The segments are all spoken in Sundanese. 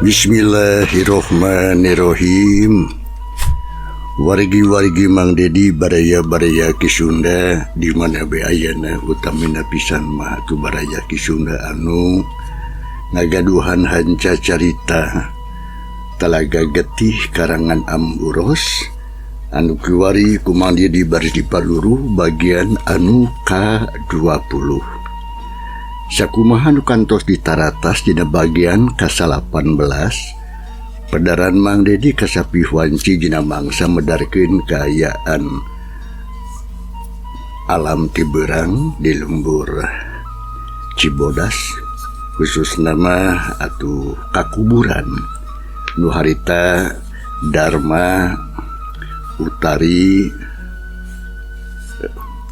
Bismillahirrohmanirrohim. Wargi-wargi Mang Dedi baraya-baraya Ki Sunda di mana bae ayana, utamina pisan mah atuh baraya Ki Sunda anu ngagaduhan hanca carita Talaga Getih karangan Amburos anu kiwari ku Mang Dedi baris dipaluruh bagian anu ka-20. Sakumaha nu kantos ditaratas dina bagian ka-18, pedaran Mang Dedi kasapih wanci dina mangsa medarkeun kaayaan alam ti beurang di lembur Cibodas, khususna mah atuh kakuburan nu harita Dharma Utari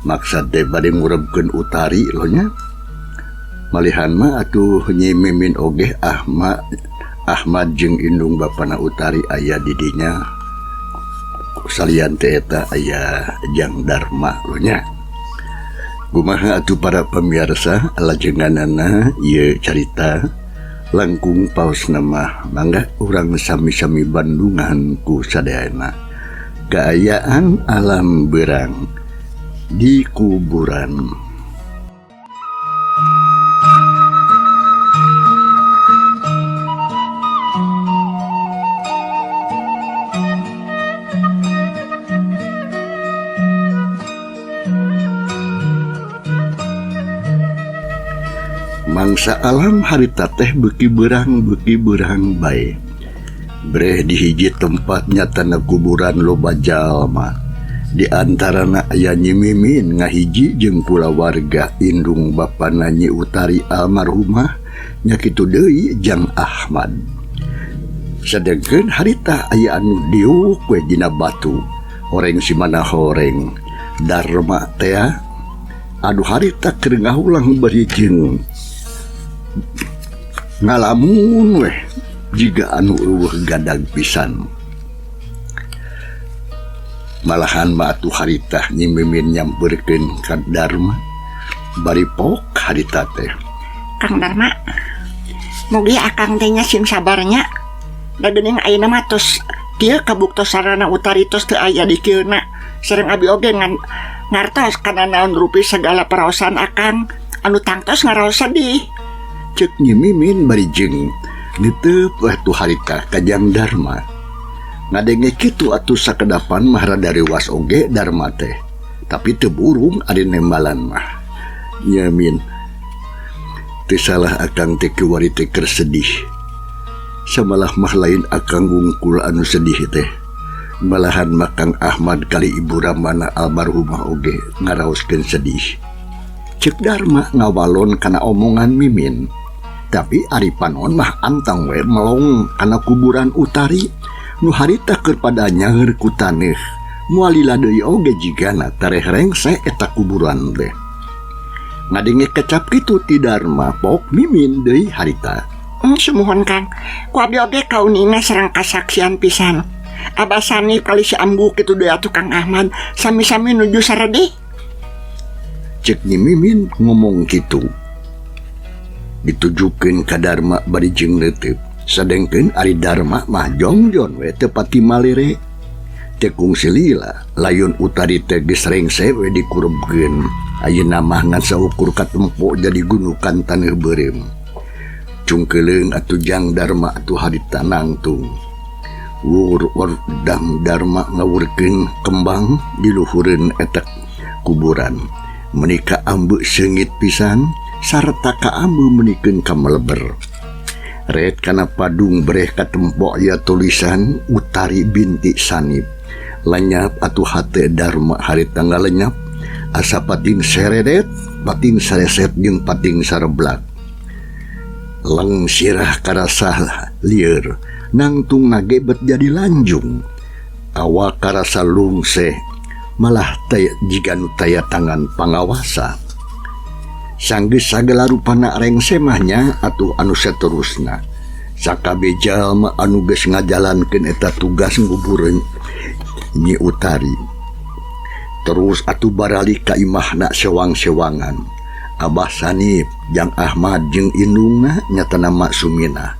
maksad teh bade ngurebkeun Utari loh nya. Malihan mah atuh Nyi Mimin oge Ahmad Ahmad jeung indung bapana Utari aya di dinya, salian teh eta aya Jang Dharma loh nya. Kumaha atuh para pemirsa lajenganana ieu carita langkung paosna mah, mangga urang sami-sami bandungan ku sadayana kaayaan alam beurang di kuburan. Mangsa alam harita teh beuki beurang bae. Breh di hiji tempat nyatana kuburan loba jalma. Di antarana aya Nyi Mimin ngahiji jeung kulawarga indung bapana Nyi Utari almarhumah nya kitu deui Jang Ahmad. Sedengkeun harita aya anu diuk we dina batu. Horeng simana horeng Dharma tea anu harita keur ngahulang bari jeung ngalamun weh jiga anu euweuh gadag pisan. Malahan mah atuh harita Nyi Mimin nyamperkeun ka Dharma bari pok harita teh. Kang Dharma, mugi akang teh nya sing sabarnya. Da geuning ayeuna mah tos kieu kabuktos sarana Utari tos teu aya di kieuna. Sareng abi oge ngan ngartos kana naon rupi segala paraosan akang anu tangtos ngaraos sedih. Cek Nyi Mimin bari jeung niteup weh tu harita ka Jang Dharma. Ngadenge kitu atuh sakedapan mah rada reuas oge Dharma teh. Tapi teu burung ari nembalan mah. Nya Min, teu salah akang teh kiwari teh keur sedih. Samalah mah lain akang wungkul anu sedih teh. Malahan mah Kang Ahmad kali Ibu Ramana almarhumah oge ngaraoskeun sedih. Cek Dharma ngawalon kana omongan Mimin. Tapi ari panon mah antang we melong kana kuburan Utari nu harita keur pada nyaeur ku taneuh. Moal lila deui oge jigana tareh rengse eta kuburan teh. Ngadenge kecap kitu ti Dharma pok Mimin deui harita. Sumuhun Kang, ku abdi oge kaunina sareng kasaksian pisan. Abah Sanip kali si Ambu kitu deui atuh Kang Ahmad sami-sami nuju saredih. Cek Nyi Mimin ngomong kitu. Ditujukeun ka Dharma bari jeung neuteup. Sadengkeun ari Dharma mah jongjon we teu pati malere. Teu kungsi lila layun Utari teh geus rengse we dikurebkeun. Ayeuna mah ngan saukur katempo jadi gunukan taneuh beureum. Cungkeuleung atuh Jang Dharma atuh harita nangtung. Wur wur dang Dharma ngawurkeun kembang di luhureun eta kuburan. Menika ambe seungit pisan sarta kaambe menikeun ka meleber. Ret kana padung breh katempo aya tulisan Utari binti Sanip. Lenyap atuh hate Dharma harita ngalenyap asa pating seredet, pating sareset jeung pating sareblak. Leng sirah karasa lieur, nangtung ngagebet jadi lanjung. Awak karasa lungseh, malah taya jiga nu taya tangan pangawasa. Sanggeus sagala rupana rengse mah nya atuh anu saterusna. Sakabe jalma anu geus ngajalankeun eta tugas ngubureun Nyi Utari. Terus atuh baralik ka imahna sewang-sewangan. Abah Sanip, Jang Ahmad jeung indungna nyatana Mak Suminah.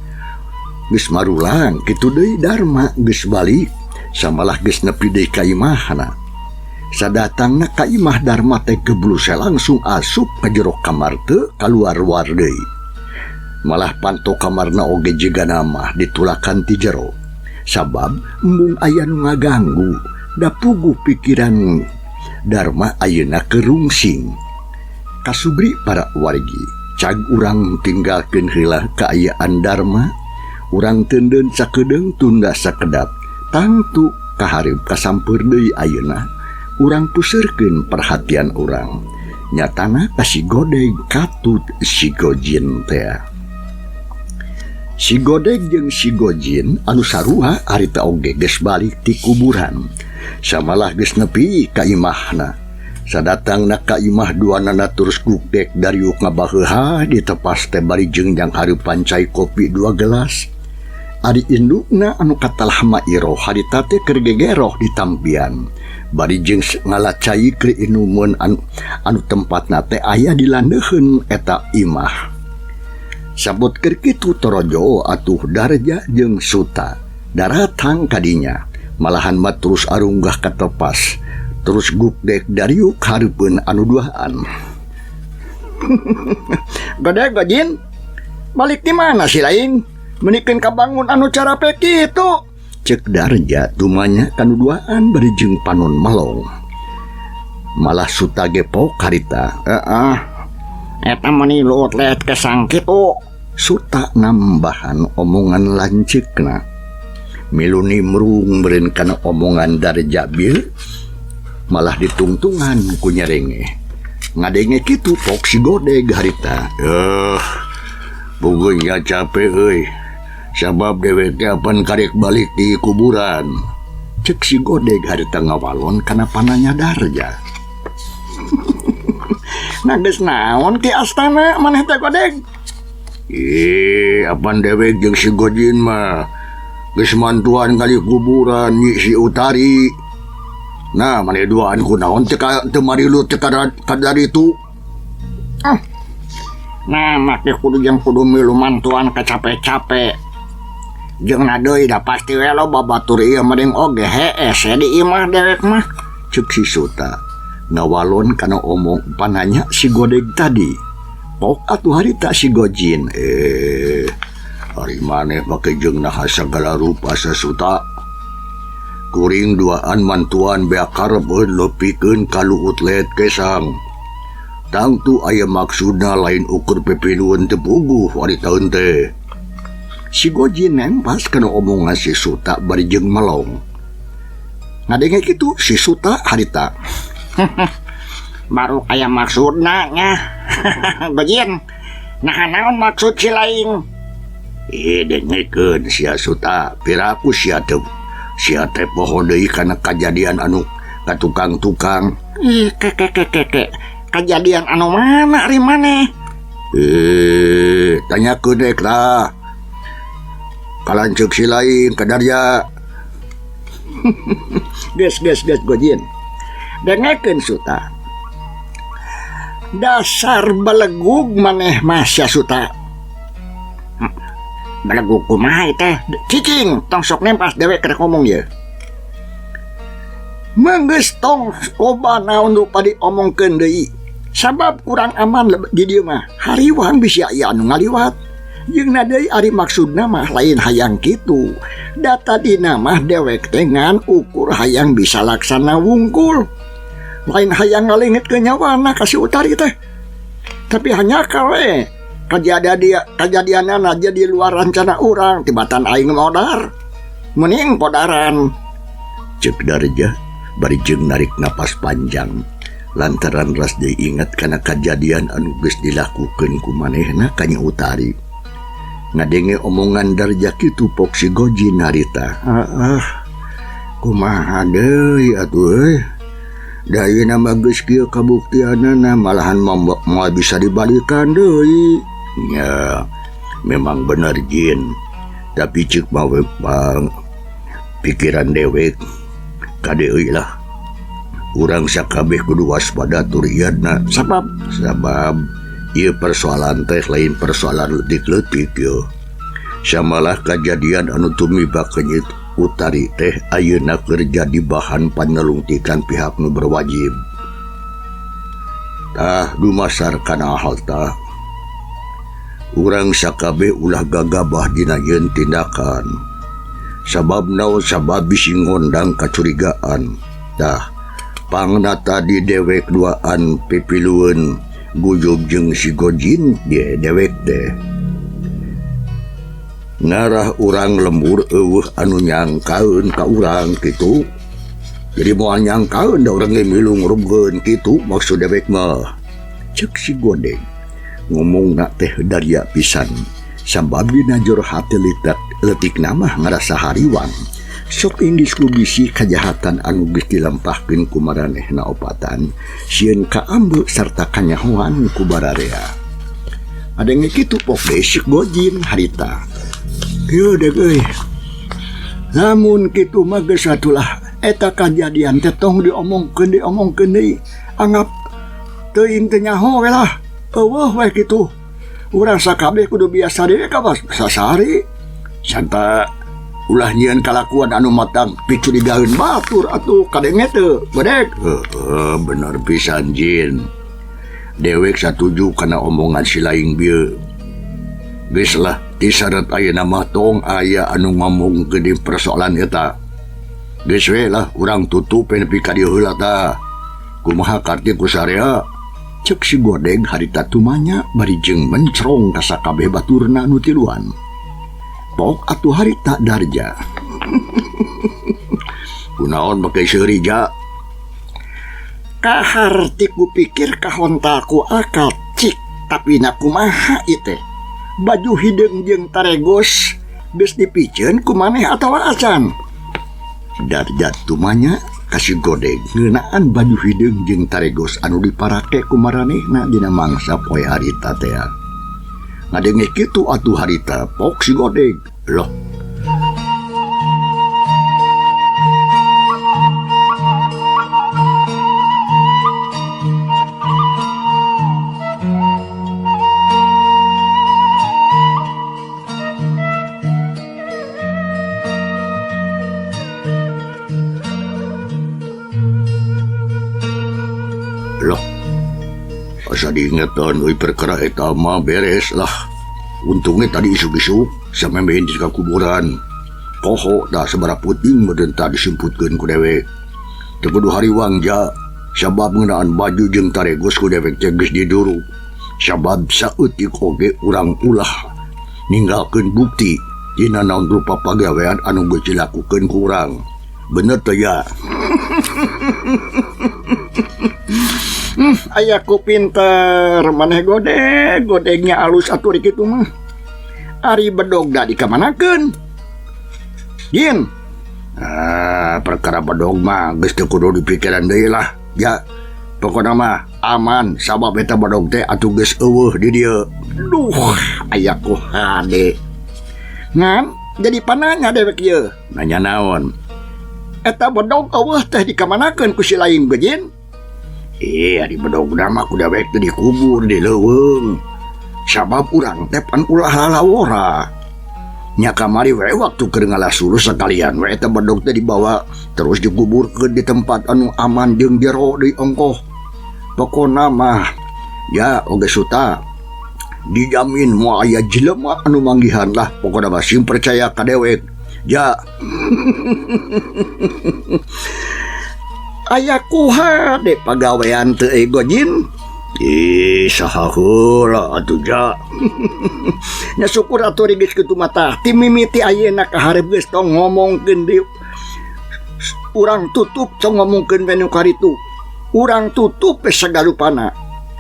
Geus marulang kitu deui Darma geus balik samalah geus nepi deui ka imahna. Sadatangna ka imah Darma teh gebluse langsung asup ka jero kamar teu kaluar-luar deui. Malah panto kamarna oge jigana mah ditulakan ti jero. Sabab embung aya nu ngaganggu da puguh pikiran Darma ayeuna keur rungsing. Kasubri para wargi, cag urang tinggalkeun heula kaayaan Darma, urang teundeun sakedeung tunda sakedap, tangtu kahareup kasampeur deui ayeuna, urang puseurkeun perhatian urang. Nyatana ka si Godeg katut si Gojin tea. Si Godeg jeung si Gojin anu sarua harita oge geus balik ti kuburan. Samalah geus nepi ka imahna. Sadatangna ka imah duanana terus gugdek dariuk ngabaheuha ditepas teh bari jeung jang hareupan cai kopi 2 gelas. Ari indukna anu katalah Ma Iroh harita teh keur gegeroh ditampian. Bari jeung ngala cai keur inumeun anu tempatna teh aya di landeuheun eta imah. Sabot keur kitu torojo atuh Darja jeung Suta daratang kadinya. Malahan mah terus arunggah ka tepas. Terus gugdek dariuk hareupeun anu duaan. Godeg Gojin, balik di mana si lain? Menikeun kabangun anu carape kitu. Cek Darja tumanya kanu duaan bari jeung panon melong. Malah Suta gepok harita. Heeh. Eta meni luut leet kesang kitu. Suta nambahan omongan lanceukna. Milu nimrung meureun kana omongan Darja bieu. Malah ditungtungan ku nyerenge. Ngadenge kitu pok si Godeg harita. Puguhnya capek euy. Sabab dewek teh apan karek balik di kuburan. Cek si Godeg harita ngawalon kana pananya Darja. Nah geus naon ki astana maneh teh Godeg? Ih, apan dewek jeung si Gojin mah geus mantuan kali kuburan nyi si Utari. Nah, maneh duaan kunaon teh ka teu marilu teh kadar itu. Ah. Nah, make kudu jeung kudu milu mantuan kacape-cape. Jeung na deui da pasti we loba batur ieu mending oge hees di imah dewek mah. Ceuk si Suta ngawalon kana omong pananya si Godeg tadi. Pok atuh harita si Gojin. Ari maneh make jeung naha sagala rupa sasuta. Kuring duaan mantuan beak karepeun lepikeun ka luhut leet kesang. Tangtu aya maksudna lain ukur pipilueun teu puguh ari taun teh. Si Gojin nempas kana omongan si Suta bari jeung melong. Ngadenge kitu si Suta harita. Baru aya maksudna nya. Gojin, naha naon maksud si lain? Dengekeun sia Suta, piraku sia teu. Sia teh poho deui kana kajadian anu ka tukang-tukang. Ih, ke ke ke ke ke. Kajadian anu mana ari maneh? Tanyakeun dek lah. Kalanceuk si lain ka Darja. Geus geus geus Gojin. Dengekeun Suta. Dasar belegug maneh mah sia Suta. Belegug kumaha teh? Cicing, tong sok nempas dewek keur ngomong ieu. Menggeus tong loba naon rupa diomongkeun deui. Sabab kurang aman di dieu mah. Hariwang bisi aya anu ngaliwat. Jeung na deui ari maksudna mah lain hayang kitu. Da tadina mah dewek teh ngan ukur hayang bisa laksana wungkul. Lain hayang ngalengitkeun nyawana ka si Utari teh. Tapi hanya kawe kajadianana aja di luar rencana urang tibatan aing modar. Mending podaran. Ceuk Darja bari jeung narik napas panjang. Lantaran ras deui inget kana kajadian anu geus dilakukeun ku manehna ka Nyi Utari. Ngadenge omongan Darja kitu pok si Gojin harita. Kumaha deui atuh euy. Da ayeuna mah geus kieu kabuktianana malahan moal bisa dibalikan deui. Nya, memang bener Jin. Tapi ceuk mah we bang pikiran dewek kade euy lah. Urang sakabeh kudu waspada tur iadna. Sabab? Sabab ieu persoalan teh lain persoalan leutik-leutik yeuh. Samalah kajadian anu tumiba kenyit Utari teh ayeuna keur jadi bahan panelungtikan pihak nu berwajib. Tah dumasar kana hal tah. Urang sakabeh ulah gagabah dina yeun tindakan. Sabab naon sabab bisi ngondang kacurigaan. Tah pangna tadi dewek duaan pipilueun gujub jeung si Gojin die dewek teh. Ngarah urang lembur eueuh anu nyangkaeun ka urang kitu. Jadi moal nyangkaeun da urang ge milu ngurubkeun kitu maksud dewek mah. Ceuk si Godeg ngomongna teh daria pisan. Sabab dina jero hate leutikna mah ngarasa hariwang. Sok indis ku bisi kajahatan anu geus dilempahkeun ku maranehna opatan, sieun kaambe sarta kanyahoan ku bararea. Adenge kitu pok deui si Gojin harita. Kieu deg euy. Lamun kitu mah geus atulah eta kajadian teh tong diomongkeun deui. Anggap teuing teu nyaho we lah. Eueuh we kitu. Urang sakabeh kudu biasa deui ka sasari. Santa ulah nyieun kalakuan anu matang picurigaeun batur atuh kadenge teu bedeg. Heueuh bener pisan Jin. Dewek satuju kana omongan si laing bieu. Geus lah disaret ayeuna mah tong aya anu ngomongkeun di persoalan eta. Geus we lah urang tutup nepi ka dieu heula tah. Kumaha karti ku sarea? Ceuk si Godeg harita tumanya bari jeung mencrong ka sakabeh baturna nu tiluan. Pok atuh harita Darja. Kunaon make seuri ja? Kaharti ku pikir kahontal ku akal cik, tapi na kumaha ieu teh? Baju hideung jeung taregos geus dipiceun ku maneh atawa acan? Darja tumanya ka si Godeg ngeunaan baju hideung jeung taregos anu diparake ku maranehna dina mangsa poe harita teh. Ngadenge kitu atuh harita pok si Godeg. Loh. Loh, asa diingetan euy perkara eta mah beres lah. Untungnya tadi isuk-isuk sampe main di kuburan. Poho dah sabaraha puting meureun tah disimputkeun ku dewek. Teu kudu hariwang ja, sabab ngeunaan baju jeung taregos ku dewek teh geus diduru. Sabab saeutik oge urang ulah ninggalkeun bukti dina naon rupa pagawean anu geus dilakukeun ku urang. Bener teh ya? Ayaku pinter maneh godeg, godegnya alus atuh ri kitu mah. Ari bedog da dikamanakeun? Jin. Ah, perkara bedog mah geus teu kudu dipikiran deui lah. Ya, pokona mah aman sabab eta bedog teh atuh geus eueuh di dieu. Duh, ayaku hade. Ngan jadi pananya dewek ieu. Nanya naon? Eta bedog eueuh teh dikamanakeun ku si laing gejin? Ari bedog mah ku dewek teh dikubur di leuweung. Sabab urang teh pan ulah lalawora. Nya kamari we waktu keur ngalasuru sakalian we eta bedog teh dibawa terus dikuburkeun di tempat anu aman jeung jero deui ongkoh. Pokona mah ya oge suta dijamin moal aya jelema anu manggihan lah, pokona mah sing percaya ka dewek. Ja. Aya kuha de pagawean teu ego jin? Ih, saha heula atuh ja. Nya syukur atuh geus kitu mah tah. Ti mimiti ayeuna ka hareup geus tong ngomongkeun deui. Urang tutup tong ngomongkeun we nu karitu. Urang tutup we sagalupana.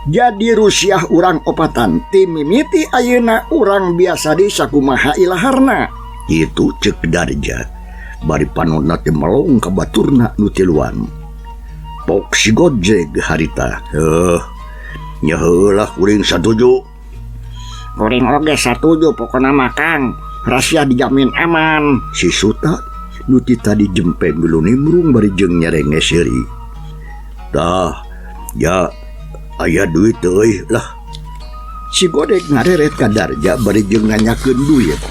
Jadi rusiah urang opatan. Ti mimiti ayeuna urang biasa di sakumaha ilaharna. Itu ceuk Darja. Bari panonna teh melong ka baturna nu tiluan. Pok si Gojek harita. Heuh. Nya heulah kuring satuju. Kuring oge satuju pokona mah Kang. Rahasia dijamin aman. Si Suta nu ti tadi jempe milu nimrung bari jeung nyerenge seuri. Tah, ya aya duit euy lah. Si Godeg ngareret ka Darja bari jeung nanyakeun duit.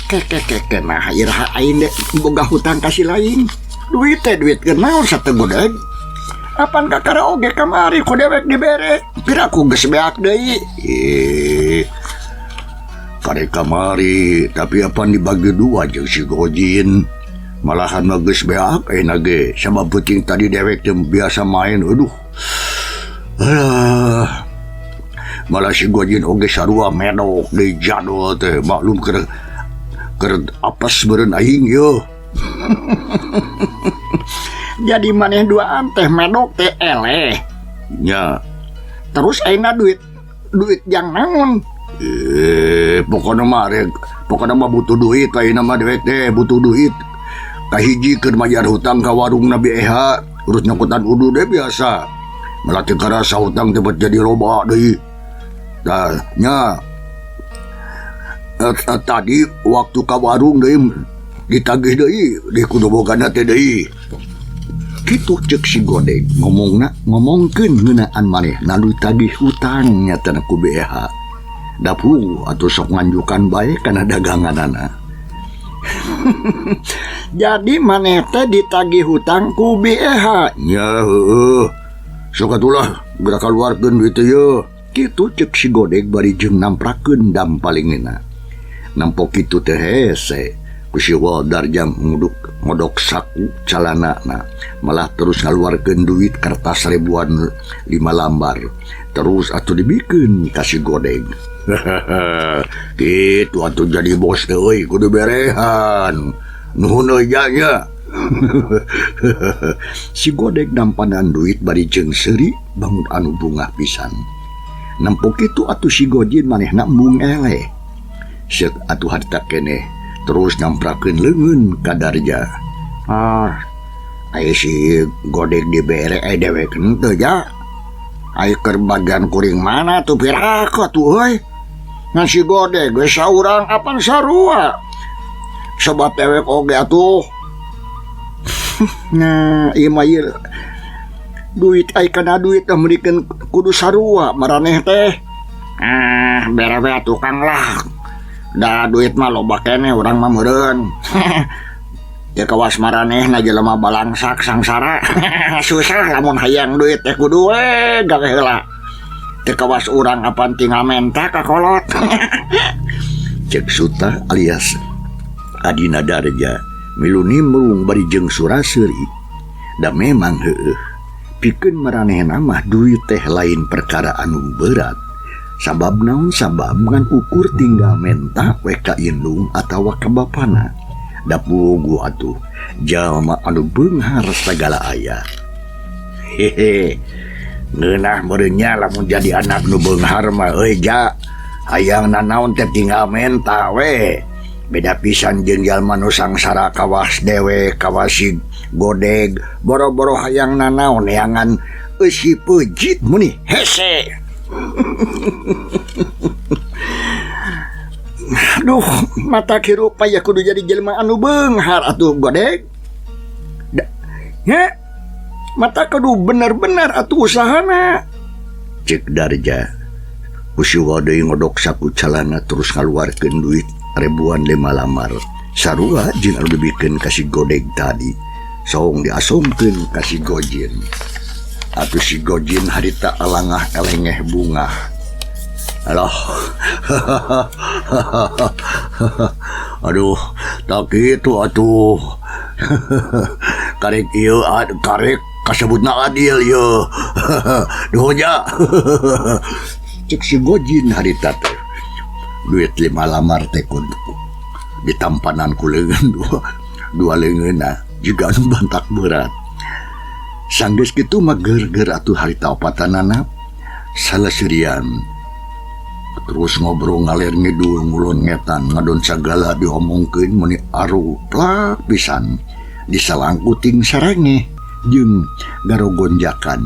Ke ke ke ke nah iraha aing dek boga hutang ka si lain. Duit teh duit keur naon sateu godeg. Apan kakara oge kamari ku dewek dibere. Piraku geus beak deui. Ih. Kare kamari tapi apan dibagi dua jeung si Gojin. Malahan mah geus beak ayeuna ge sabab peuting tadi dewek teh biasa main aduh. Alah. Malah si Gojin oge sarua medok deui jadul teh maklum keur keur apes beureun aing yeuh. Jadi maneh duaan teh medok teh eleh. Nya. Terus ayeuna duit duit jang naon? Pokona mah rek pokona mah butuh duit ayeuna mah dewek teh butuh duit. Kahiji keur mayar hutang ka warung Nabi Eha, terus nyokotan udu deh biasa. Malah teu karasa hutang teh bet jadi loba deui. Tah nya tadi waktu ka warung deui ditagih deui di kudu bogana teh deui. Kitu cek si Godeg ngomongna ngomongkeun ngeunaan manehna nu ditagih hutang nyatana ku BH. Dapu atuh sok nganjukan bae kana daganganana. Jadi maneh teh ditagih hutang ku BH. Nya heueuh. Sok atulah geura kaluarkeun duit teh yeuh. Kitu cek si Godeg bari jeung namprakeun dampalingeuna. Nampo kitu teh hese. Ku si Waldar jam nguduk ngodok saku calanana malah terus ngaluarkeun duit kertas ribuan 5 lambar terus atuh dibikeun ka si Godeg. Kitu atuh jadi bos teh euy kudu berehan. Nuhun euy nya. Si Godeg nampanan duit bari jeung seuri bangun anu bungah pisan. Nempo kitu atuh si Gojin manehna embung eleh. Seuk atuh harita keneh terus nyamprakeun leungeun ka Darja. Ah, aya si Godeg dibere aya dewek henteu ja. Aya keur bagian kuring mana tuh piraku atuh euy. Ngan si Godeg geus saurang apan sarua. Sebab dewek oge atuh. Nah, ieu mah ieu duit aya kana duit teh meurikeun kudu sarua maraneh teh. Ah, bere we atuh Kang lah. Da duit mah loba keneh urang mah meureun. Ya kawas maranehna jelema balangsak sangsara. Susah lamun hayang duit teh kudu we gawe heula. Teu kawas urang apan tinggal menta ka kolot. Cek Suta alias Adina Darja milu nimbrung bari jeung suraseuri. Da memang heueuh pikeun maranehna mah duit teh lain perkara anu berat. Sabab naon sabab ngan ukur tinggal menta we ka indung atawa ka bapana. Da puguh atuh jalma anu beunghar sagala aya. Hehe. Ngeunah meureun nya lamun jadi anak nu beunghar mah euy ja. Hayang nanaon teh tinggal menta we. Beda pisan jeung jalma nu sangsara kawas dewe kawas si Godeg boro-boro hayang nanaon neangan eusi peujit meni hese. Aduh, mata kirup aya kudu jadi jelema anu beunghar atuh Godeg. Da, nya, mata kudu bener-bener atuh usahana. Cek Darja. Ku si Wadai ngodok saku calana terus ngaluarkeun duit ribuan 5 lambar. Sarua jeung anu dibikeun ka si Godeg tadi. Saung diasongkeun ka si Gojin. Atuh si Gojin harita alangah elengeh bungah. Alah. Aduh, tak kitu atuh. Karek ieu karek kasebutna adil ieu. Nuhun nya. Cek si Gojin harita teh. Duit 5 lambar teh kudu ditampanan ku leungeun dua leungeunna jiga anu bantak berat. Sanggeus kitu mah ger-ger atuh harita opatanana saleserian. Terus ngobrol ngaler ngidul ngulon ngetan ngadon sagala diomongkeun meuni aru plak pisan. Disalangkuting sarengeh jeung garogonjakan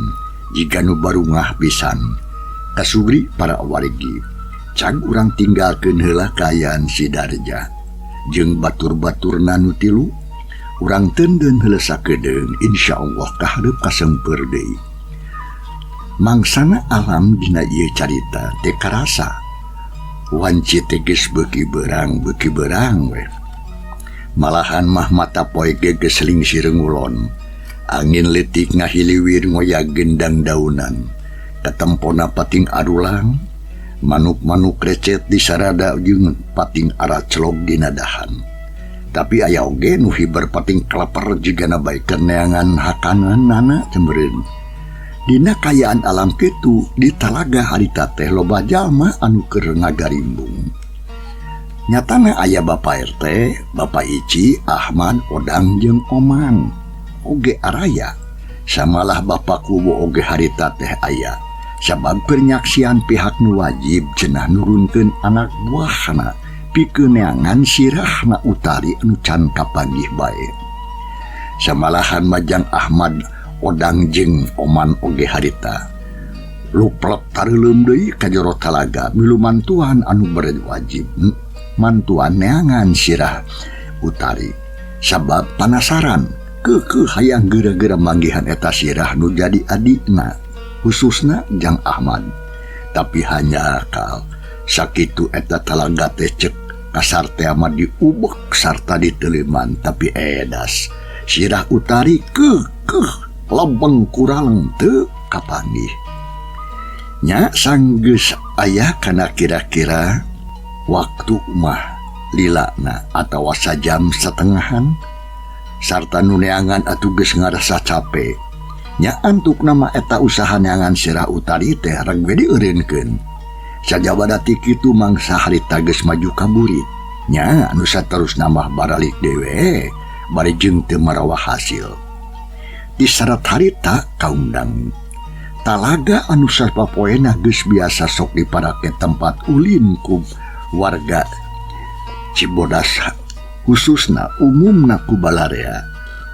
jiga nu barungah pisan. Kasugri para wargi cag urang tinggalkeun heula kaayaan si Darja jeung batur-baturna nu tilu. Urang teunden heula sakedeung insyaallah kahareup kasempeur deui. Mangsana alam dina ieu carita teh karasa. Wanci teh geus beuki beurang we. Malahan mah mata poe ge geus lingsir ngulon. Angin leutik ngahiliwir ngoyag gendang daunan. Katempona pating arulang, manuk-manuk recet di sarada jeung pating araclog dina dahan. Tapi aya oge nu hiber pating kelaper jigana bae keur neangan hakananana cemeureun. Dina kaayaan alam kitu di talaga harita teh loba jalma anu keur ngagarimbung. Nyatana aya Bapak RT, Bapak Ici, Ahmad, Odang jeung Oman. Oge araya. Samalah Bapak Kuwu oge harita teh aya. Sabab keur nyaksian pihak nu wajib cenah nurunkeun anak buahna pikeun neangan sirahna Utari anu can kapanggih bae. Samalahan majang Ahmad, Odang jeung Oman oge harita luplek tareuleum deui ka jero talaga milu mantuan anu berwajib mantuan neangan sirah Utari. Sabab panasaran keukeuh hayang geura-geura manggihan eta sirah nu jadi adikna khususna jang Ahmad. Tapi hanya akal sakitu eta talaga teh cek kasar teh mah diubek sarta diteuleman tapi edas sirah Utari keukeuh lembeng kurang teu kapanggih. Nya sanggeus aya kana kira-kira waktu mah lilana atawa sajam setengahan sarta nu neangan atuh geus ngarasa cape. Nya antukna mah eta usaha neangan sirah Utari teh reg we dieureunkeun. Sajabada ti kitu mangsa harita geus maju ka burit. Nya anu saterusna mah baralik dewe bari jeung teu marawa hasil. Di syarat harita kaundang talaga anu sapapoena geus biasa sok diparake tempat ulin ku warga Cibodas khususna umumna ku balarea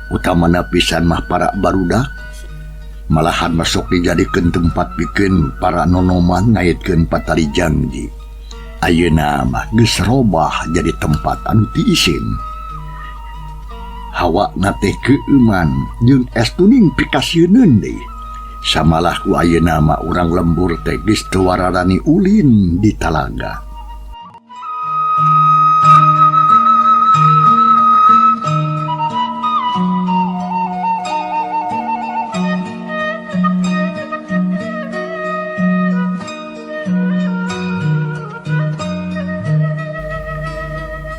utamana pisan mah para barudak malahan masuk dijadikeun tempat pikeun para nonoman ngaitkeun patali janji. Ayeuna mah geus robah jadi tempat anu tiisin. Hawa na teh keueuman jeung es tuning pikasieuneun deui. Samalah ku ayeuna mah urang lembur teh geus teu wararani ulin di talaga.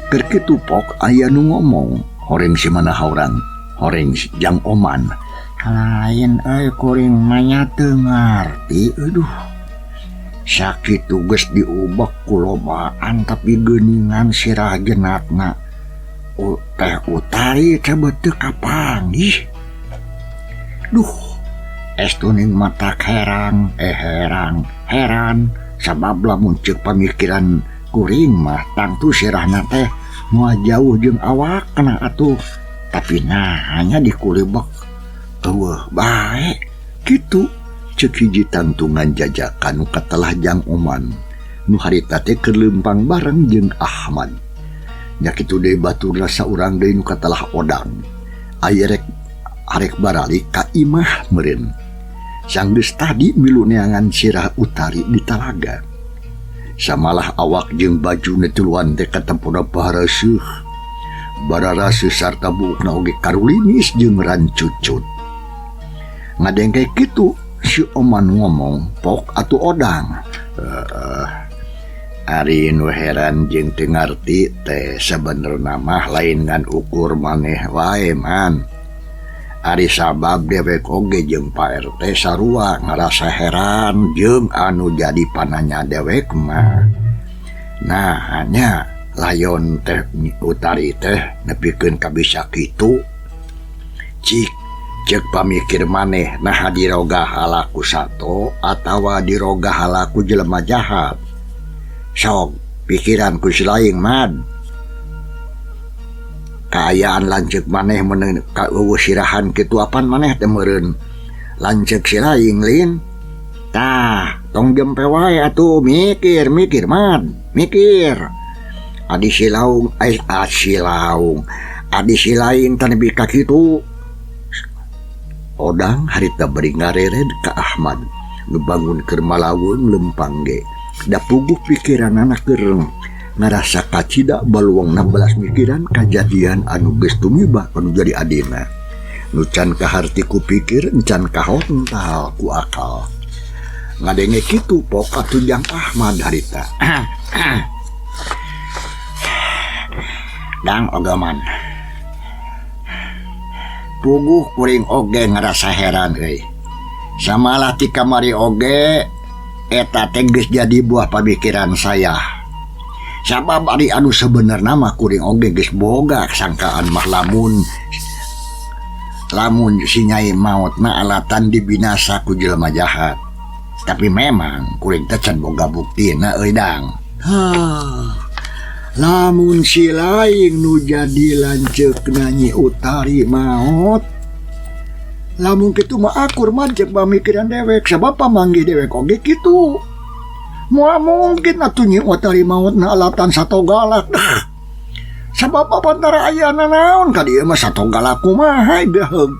Keur kitu pok aya nu ngomong, horeng si mana haurang, horeng jang Oman. Lain euy kuring mah nya teu ngarti euduh. Sakitu geus diubek ku lobaan tapi geuningan sirah jenatna. Teh Utari teh teu kapanggih. Duh, es tuning mata herang, heran sabab lamun ceuk pamikiran kuring mah tangtu sirahna teh moal jauh jeung awakna atuh. Tapi nah hanya dikulibek eueuh bae kitu ceuk hiji tangtungan jajakan nu katelah jang Oman nu harita teh keur leumpang bareng jeung Ahmad. Nya kitu deui baturna saurang deui nu katelah Odang. Aya rek arek baralik ka imah meureun. Sanggeus tadi milu neangan sirah Utari di talaga. Samalah awak jeung baju tuluan teh katempona baraseuh. Bararaseuh sarta buukna oge karulimis jeung rancucut. Ngadengke kitu si Oman ngomong pok atuh Odang. Ari nu heran jeung teu ngarti teh sabenerna mah lain ngan ukur maneh wae man. Ari sabab dewek oge jeung Pak RT sarua ngarasa heran jeung anu jadi pananya dewek mah. Nah hanya layon teh Utari teh nepikeun ka bisa kitu. Cik ceuk pamikir maneh naha diroga halaku sato atawa diroga halaku jelema jahat. Sok pikiran ku si laing mad. Kaayaan lanceuk maneh meunang ka eueuh sirahan kitu apan maneh teh meureun lanceuk si laing lin. Tah tong jempe wae atuh mikir mikir mad mikir. Adi si laung si laung adi si laing teh nepi ka kitu. Odang harita bari ngarered ka Ahmad nu bangun keur malaweung lempang ge. Da puguh pikiranana keur Ngarasa kacida baluang 16 mikiran kajadian anu geus tumiba anu jadi adina. Nu can kaharti ku pikir, encan kahontal ku akal. Ngadenge kitu pok atuh Jang Ahmad harita. Dang ogaman. Puguh kuring oge ngerasa heran euy. Samalah ti kamari oge eta teh geus jadi buah pamikiran saya. Sabab ari anu sebenarna mah kuring oge geus boga sangkaan mah lamun lamun si Nyai maotna alatan dibinasa ku jelema jahat. Tapi memang kuring teh can boga buktina euy Dang. Hah. Lamun si laing nu jadi lanceukna Nyi Utari maot, lamun kitu mah akur mah jeung pamikiran dewek sabab pamanggih dewek oge kitu. Moal mungkin atuh Nyi Utari maotna alatan sato galak. Sabab apantara aya nanaon ka dieu mah sato galak kumaha deheug.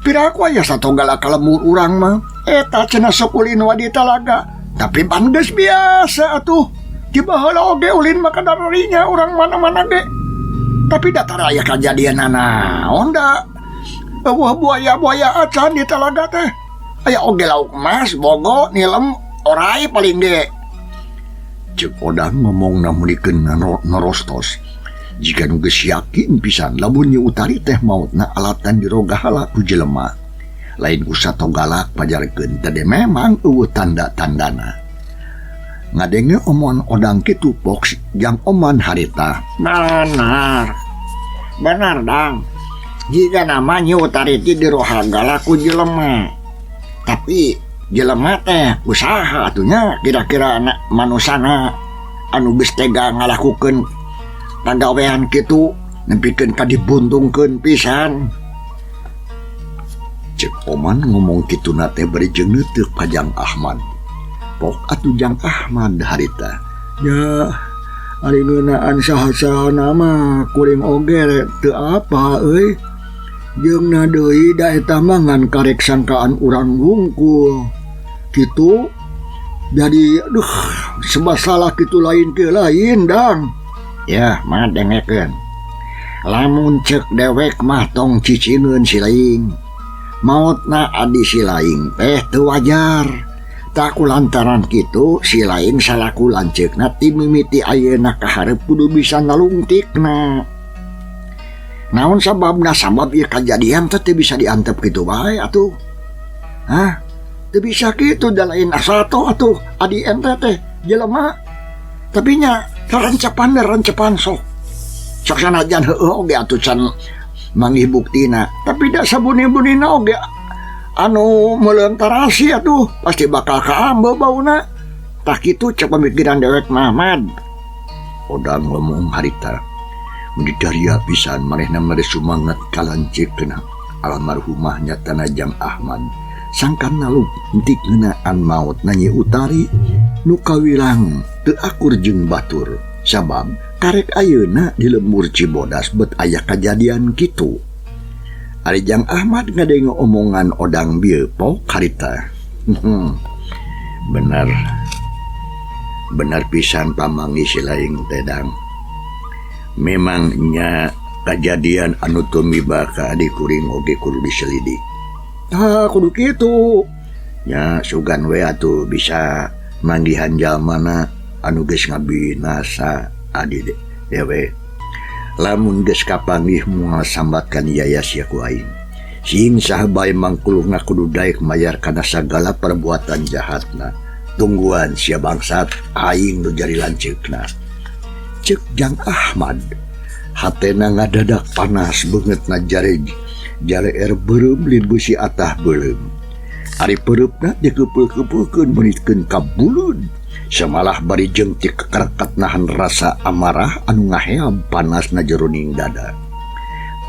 Piraku aya sato galak ka lembur urang mah eta cenah sok ulin wa di talaga. Tapi pan geus biasa atuh. Ti baheula oge ulin mah kadararinya urang mana-mana ge. Tapi datar aya kajadian nanaon da. Eueuh buaya-buaya acan di talaga teh. Aya oge lauk emas, bogo, nilem, orai paling ge. Cek Odang ngomong namunikeun norostos. Jika nu geus yakin pisan lamun Nyi Utari teh maotna alatan dirogahala ku jelema. Lain ku sato galak pajarkeun teh memang eueuh tanda-tandana. Ngadenge omongan Odang kitu pok Jang Oman harita. Benar. Benar Dang. Jika nama Nyi Utari teh dirohagala ku jelema. Tapi jelema teh usaha atunya kira-kira anak manusana anu geus tega ngalakukeun pagawean kitu nepikeun ka dibuntungkeun pisan. Cek Oman ngomong kituna teh bari jeung neuteuk ka Jang Ahmad. Pok atuh Jang Ahmad harita. Ya, ari ngeunaan saha-sahana mah kuring oge teu apa euy. Jeung na deui da eta mah ngan karek sangkaan urang wungkul. Kitu jadi aduh sebab salah kitu lain ke lain Dang. Ya, mah dengekeun. Lamun cek dewek mah tong cicingeun si laing. Maotna adi si laing teh teu wajar. Tak lantaran kitu si laing salaku lanceukna ti mimiti ayeuna ka hareup kudu bisa nalungtikna. Naon sababna? Sabab ieu kajadian teh teu bisa diantep kitu bae atuh. Hah? Teu bisa kitu da lain asato atuh adi ente teh jelema. Tapi nya rencepan rencepan sok. Sok sanajan heueuh oge atuh can manggih buktina. Tapi da sabuni-bunina oge anu melentarasi atuh pasti bakal kaambe bauna. Tah kitu cek pamikiran dewek Mahmad. Odang ngomong harita. Mun didaria pisan manehna mere sumangat kalanceukna almarhumah nyatana Jang Ahmad. Sangkan nalungtik ngeunaan maot na Nyi Utari nu kawilang teu akur jeung batur. Sabab karek ayeuna di lembur Cibodas bet aya kajadian kitu. Ari Jang Ahmad ngadenge omongan Odang bieu pok harita. Bener. Bener pisan pamangi si laing teh Dang. Memang nya kajadian anu tumiba ka adi kuring oge kudu diselidik. Tah kudu kitu. Nya sugan we atuh bisa manggihan jalmana anu geus ngabinasa adi dewe. Lamun geus kapanggih moal sambatkan yaya sia ku aing. Sing saha bae mangkuluhna kudu daek mayar kana sagala perbuatan jahatna. Tungguan sia bangsat aing nu jadi lanceukna. Cek Jang Ahmad hatena ngadadak panas beungeutna jare jare beureum lin beusi atah beuleum. Ari peureupna dikeupeuh-keupeuhkeun meunitkeun ka bulud. Samalah bari jeung ti kekerket nahan rasa amarah anu ngaheam panasna jeroning dada.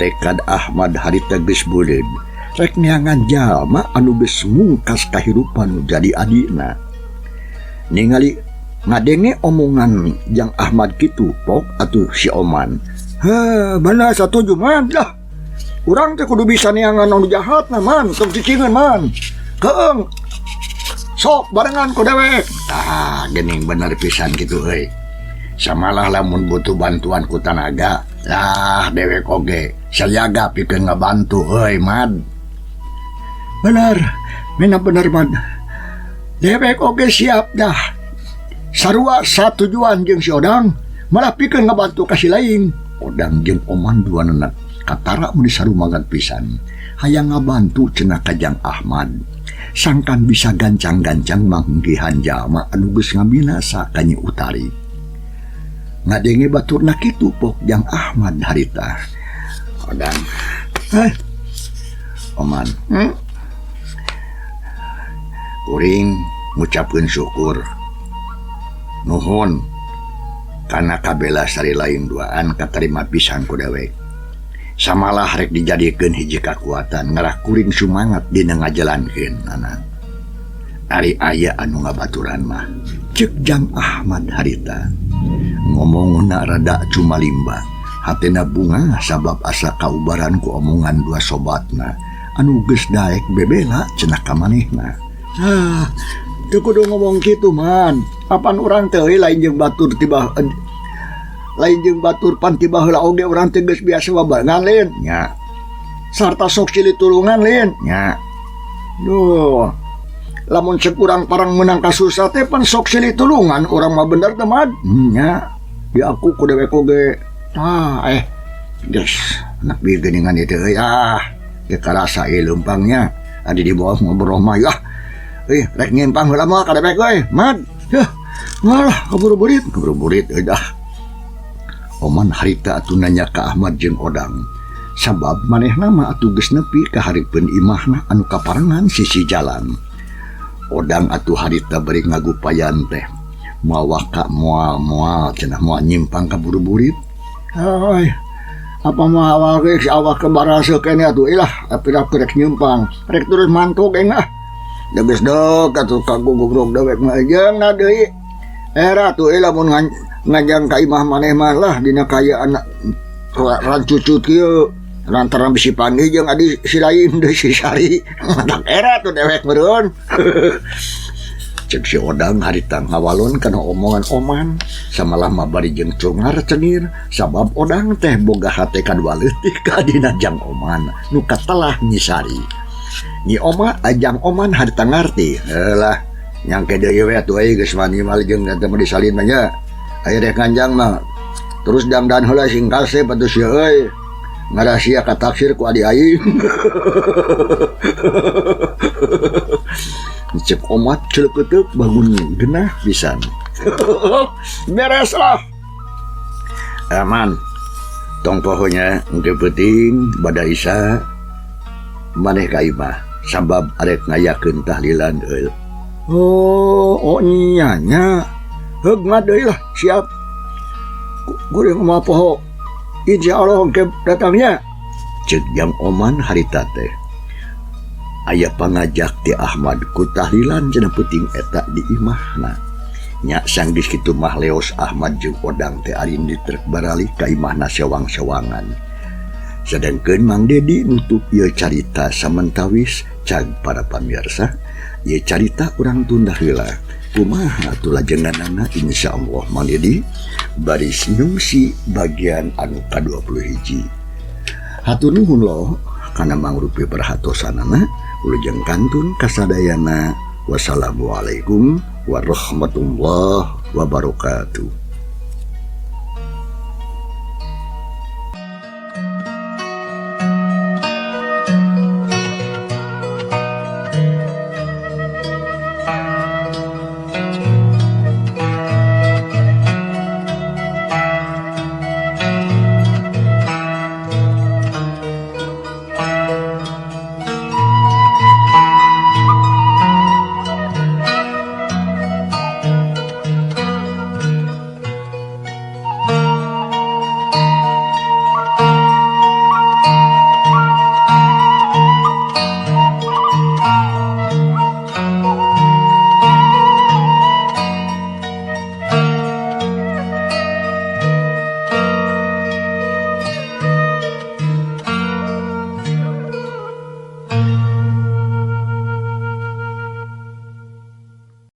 Tekad Ahmad harita geus buleud rek neangan jalma anu geus mungkas kahirupan nu jadi adina. Ningali ngadenge omongan Jang Ahmad kitu pok atuh si Oman. Heh, bener satuju man lah. Urang teh kudu bisa neangan anu jahatna man, tong cicingeun man. Keung. Sok barengan ku dewek. Tah, geuning bener pisan kitu euy. Samalah lamun butuh bantuan ku tanaga lah dewek oge sayaga pikeun ngabantu euy Mad. Bener, mina bener Mad. Dewek oge siap dah. Sarua satujuan jeung si Odang malah pikeun ngabantu ka si lain. Odang jeung Oman duanana katara mun disarumangan pisan. Hayang ngabantu cenah ka Jang Ahmad. Sangkan bisa gancang-gancang manggihan jalma anu geus ngabinasa ka Nyi Utari. Ngadenge baturna kitu pok Jang Ahmad harita. Odang. Oman. Kuring ngucapkeun syukur. Nuhun kana kabela sari lain duaan katarima pisan ku dewek. Samalah rek dijadikeun hiji kakuatan ngarah kuring sumangat dina ngajalankeun anak. Ari aya anu ngabaturan mah. Ceuk Jang Ahmad harita. Ngomongna rada cumalimba. Hatena bunga sabab asa kaubaran ku omongan dua sobatna anu geus daek bebela cenah ka manehna. Ah, teu kudu ngomong kitu man. Apan urang teh lain jeung batur tiba lain jeung batur pan tiba heula oge urang teh geus biasa babarengan lain nya. Sarta sok silih tulungan lain nya. Duh, lamun cek urang parang menang kasusah teh pan sok silih tulungan urang mah bener teh Mad. Nya. Di aku ku dewek oge. Tah geus anak bieu geuningan ieu teh euy ah. Ge karasa ieu leumpangnya. Adi di bawah ngobrol mah yah. Euy rek nyimpang heula mah ka dewek euy, Mad. Yah, ngalah kaburu-burit, kaburu-burit euy dah. Oman harita atuh nanya ka Ahmad jeung Odang. Sabab manehna mah atuh geus nepi ka hareupeun imahna anu kaparengan sisi jalan. Odang atuh harita bari ngagupayan teh. Moal waka moal-moal cenah moal nyimpang kaburu-burit. Hai, apa mah awal geus awak ke baraseuh keneh atuh ilah, tapi aku rek nyimpang, rek terus mantuk engah. Da geus deuk atuh ka gugubrog dewek mah jeung na deui. Era atuh ilah mun ngajang ka imah maneh mah lah dina kaayaan rancucut kieu. Lantaran bisi panggih jeung adi si lain deui si Sari. Matak era tuh dewek meureun. Cek si Odang harita ngawalon kana omongan Oman samalah mah bari jeung cungar cengir sabab Odang teh boga hate kadua leutik ka dina Jang Oman nu katelah Nyi Sari. Nyi Oma ajang Oman harita ngarti. Heulah nyangke deui we atuh euy geus mani mah jeung eta mah disalin mah nya. Aya rek nganjang mah terus dangdan heula sing kasep atuh sia euy. Ngarasia ka taksir ku adi aing. Cek omat celeukeuteup bangun genah pisan. Beres lah. Aman. Tong poho nya engke peuting bada isa maneh ka imah sabab arek ngayakeun tahlilan euy. Oh, oh nya nya. Heug mah deui lah, siap. Kuring mah poho. Insya Allah engke datangnya. Cek Jang Oman harita teh. Aya pangajak ti Ahmad ku tahlilan cenah peuting eta di imahna. Nya sanggeus kitu mah leos Ahmad jeung Odang teh ari di truk baralih ka imahna sewang-sewangan. Sedengkeun Mang Dedi nutup ieu carita samentawis cag para pamirsa, ieu carita urang tunda heula. Kumaha atuh lajenganana insyaallah Mang Dedi baris nyungsi bagian anu ka-21. Hatur nuhun loh kana mangrupi perhatosanana wilujeng kantun kasadayana. Wassalamualaikum warahmatullahi wabarakatuh.